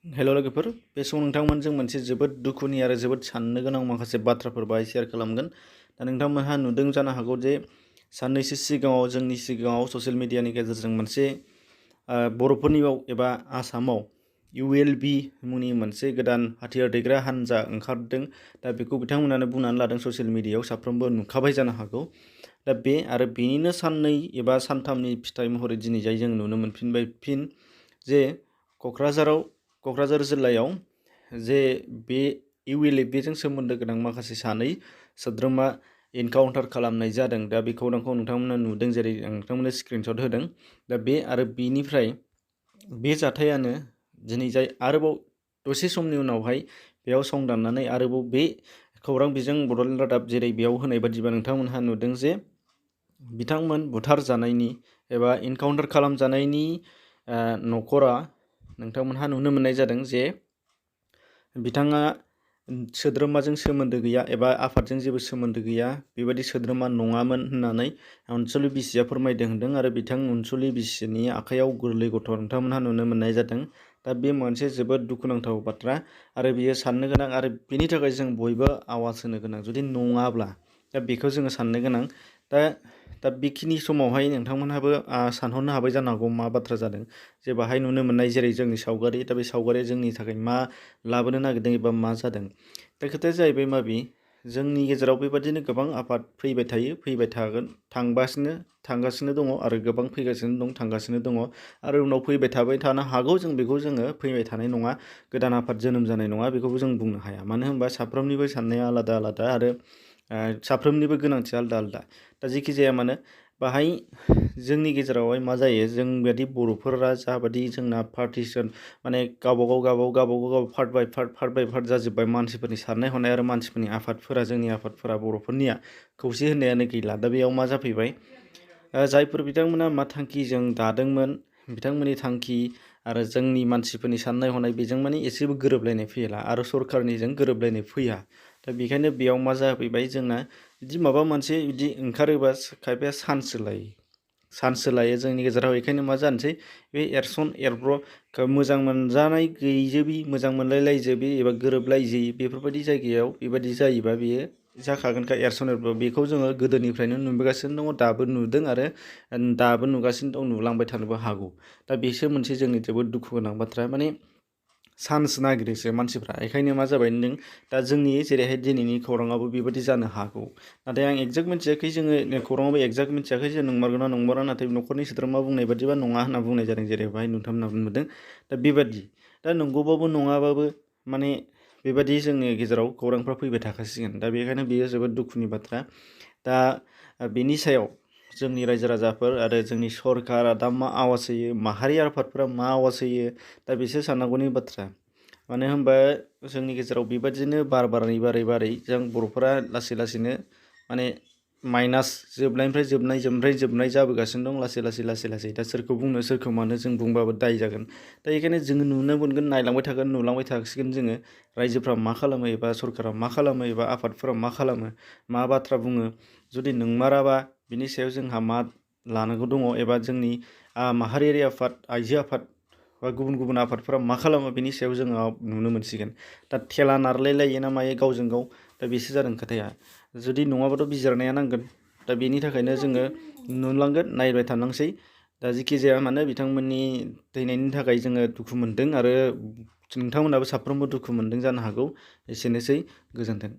हेल' लोगोफोर, बे समाव नोंथांमोनजों मोनसे जोबोद दुखुनि आरो जोबोद साननो गोनां माखासे बाथ्राफोर बाहाय शेयार खालामगोन। दा नोंथांमोनहा नुदों जानो हागौ जे साननैसो सिगाङाव जोंनि सिगाङाव ससियेल मिडियानि गेजेरजों मोनसे बर'फोरनियाव एबा आसामाव ULB मुंनि मोनसे गोदान हाथियार दैग्रा हान्जा ओंखारदों। दा बेखौ बिथांमोनानो बुंनानै लादों ससियेल मिडियायाव, साफ्रोमबो नुखाबाय जानो हागौ। दा बे आरो बेनिनो साननै एबा सानथामनि फिथाइ महरै दिनैजाय जों नुनो मोनफिनबाय जे क'क्राझार जिल्लायाव जे बे ULB जों सोमोन्दो गोनां माखासे सानै सोद्रोमा एनकाउन्टार खालामनाय जादों। दा बे खौरांखौ नोंथांमोना नुदों, जेरै आं नोंथांमोननो स्क्रिनशट होदों। दा बे आरो बेनिफ्राय बे जाथायानो दिनैजाय आरोबाव दसे समनि उनावहाय बेयाव संदाननानै आरोबाव बे खौरां बिजों बड'लेण्ड रादाब जेरै बेयाव होनाय बादिबा नोंथांमोनहा नुदों जे बिथांमोन बुथारजानायनि एबा एनकाउन्टार खालामजानायनि न'खरा नोंथांमोनहा नुनो मोननाय जादों जे बिथाङा सोद्रोमाजों सोमोन्दो गैया एबा आफादजों जेबो सोमोन्दो गैया, बेबायदि सोद्रोमा नङामोन होननानै अनसुलि बिसिया फोरमायदों होनदों। आरो बिथां अनसुलि बिसिनि आखायाव गोरलै गथ' नोंथांमोनहा नुनो मोननाय जादों। दा बे मोनसे जोबोद दुखुनांथाव बाथ्रा आरो बियो साननो गोनां, आरो बेनि थाखाय जों बयबो आवाज होनो गोनां। जुदि नङाब्ला दा बेखौ जोङो साननो गोनां। दा बेखिनि समावहाय नोंथांमोनहाबो सानहरनो हाबाय जानो हागौ मा बाथ्रा जादों। जे बाहाय नुनो मोननाय जेरै जोंनि सावगारि, दा बे सावगारिया जोंनि थाखाय मा लाबोनो नागिरदों एबा मा जादों। दा खोथाया जाहैबाय माबि, जोंनि गेजेराव बेबादिनो गोबां आफाद फैबाय थायो, फैबाय थागोन, थांगासिनो दङ आरो गोबां फैगासिनो दं, थांगासिनो दङ आरो उनाव फैबाय थाबाय थानो हागौ। जों बेखौ जोङो फैबाय थानाय नङा, गोदान आफाद जोनोम जानाय नङा, बेखौबो जों बुंनो हाया। मानो होनबा साफ्रोमनिबो साननाया आलादा आलादा आरो साफ्रोमनिबो गोनांथिया आलादा आलादा। दा जेखि जाया मानो बाहाय जोंनि गेजेरावहाय मा जायो, जों बायदि बर'फोरा जाबादि जोंना पार्टिसन माने गावबागाव पार्ट बाय पार्ट जाजोब्बाय। मानसिफोरनि साननाय हनाय आरो मानसिफोरनि आफादफोरा, जोंनि आफादफोरा बर'फोरनिया खौसे होननायानो गैला। दा बेयाव मा जाफैबाय, जायफोर बिथांमोना मा थांखिजों दादोंमोन, बिथांमोननि थांखि आरो जोंनि मानसिफोरनि साननाय हनाय बेजों माने एसेबो गोरोबलायनाय फैला आरो सरकारनिजों गोरोबलायनाय फैया। दा बेखायनो बेयाव मा जाफैबाय, जोंना बिदि माबा मोनसे बिदि ओंखारोबा खायफाया सान्ससो लायो जोंनि गेजेराव। बेखायनो मा जानोसै, बे एरसन एरब्र मोजां मोनजानाय गैजोबि, मोजां मोनलायलायजोबि एबा गोरोबलायजोबि बेफोरबायदि जायगायाव बेबायदि जायोबा बेयो जाखागोनखा एरसन एरब्र। बेखौ जोङो गोदोनिफ्रायनो नुबोगासिनो दङ, दाबो नुदों आरो दाबो नुगासिनो दं, नुलांबाय थानोबो हागौ। दा बेसो मोनसे जोंनि जोबोद दुखु गोनां बाथ्रा। माने चान्स नागिरोसो मानसिफ्रा। बेखायनो मा जाबाय नों दा जोंनि जेरैहाय दिनैनि खौराङाबो बेबायदि जानो हागौ। नाथाय आं एक्जेक्ट मिथियाखै, जोङो खौराङाबो एक्जेक्ट मिथियाखै जे नंमारगौना नंमारा। नाथाय न'खरनि सोद्रोमा बुंनाय बादिबा नङा होनना बुंनाय जादों, जेरै बेहाय नोंथांमोनहा नुदों। दा बेबादि दा नंगौबाबो नङाबाबो माने बेबादि जोंनि गेजेराव खौरांफ्रा फैबाय थाखासिगोन। दा बेखायनो बेयो जोबोद दुखुनि बाथ्रा। दा बेनि सायाव जोंनि रायजो राजाफोर आरो जोंनि सरकारा दा मा आवाज होयो, माहारि आफादफोरा मा आवाज होयो, दा बिसोर साननांगौनि बाथ्रा। मानो होनबा जोंनि गेजेराव बेबादिनो बारै जों बर'फोरा लासै लासैनो माने माइनास जोबनायनिफ्राय जोबनाय जाबोगासिनो दं लासै। दा सोरखौ बुंनो सोरखौ मानो जों बुंबाबो दाय जागोन। दा बेखायनो जोङो नुनो मोनगोन, नायलांबाय थागोन, नुलांबाय थासिगोन जोङो। रायजोफ्रा मा खालामो एबा सरकारा मा खालामो एबा आफादफोरा मा खालामो, मा बाथ्रा बुङो। जुदि नोंमाराबा बिनि सायाव जोंहा मा लानांगौ दङ एबा जोंनि माहारियारि आफाद, आइजो आफाद बा गुबुन आफादफोरा मा खालामो बेनि सायाव जोङो नुनो मोनसिगोन। दा थेला नारलायलायो ना मायो गावजों गाव, दा बेसो जादों खोथाया। जुदि नङाबाथ' बिजिरनाया नांगोन। दा बेनि थाखायनो जोङो नुलांगोन, नायबाय थानांसै। दा जेखि जाया मानो बिथांमोननि थैनायनि थाखाय जोङो दुखु मोनदों आरो नोंथांमोनाबो साफ्रोमबो दुखु मोनदों जानो हागौ। एसेनोसै, गोजोन्थों।